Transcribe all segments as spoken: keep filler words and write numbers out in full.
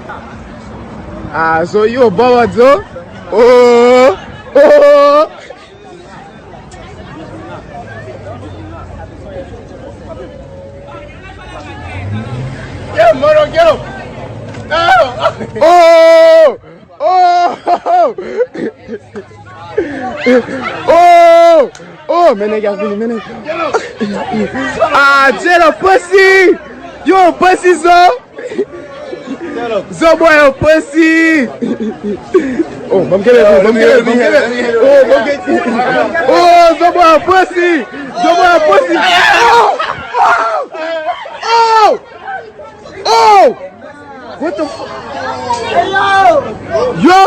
Ah, Zo, yo, bon, bon, Zo. Oh, oh. Get him, Murdo, get him. Oh! Oh! Oh! Oh! Oh! Men nèg a vini, men nèg. Ah, Jada pussy! Yo, pussy, Zo! Zo bwa yo pussy! Oh, ban m kenbe, ban m kenbe, ban m kenbe. Oh, ban m kenbe. Oh, Zo bwa yo pussy! Zo bwa yo pussy! Oh! Oh! Oh! What the fuck? Yo!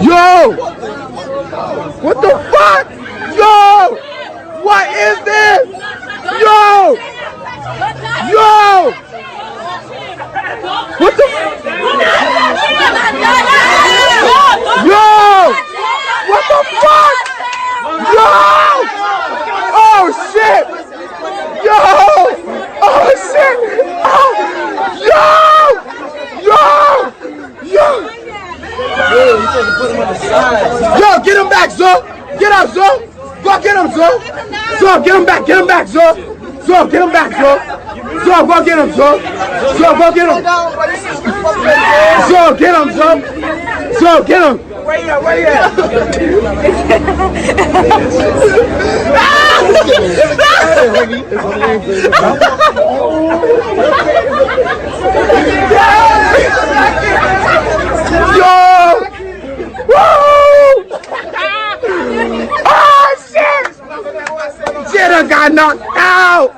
Yo! What the fuck? Yo! What is this? Yo! Yo! What the f- Yo! What the fuck? Yo! Oh shit! Yo! Oh shit! Oh! Yo! Yo! Yo! Yo, get him back, Zo! Get up, Zo! Go get him, Zo! Zo, get him back, get him back, Zo! Zo, get him back, Zo! Zo, go get him, Zo! Zo, go get him! Zo, get him, Zo! Zo, get him! Where you at? Where you at? Yo! Woo! Oh shit! Jada got knocked out!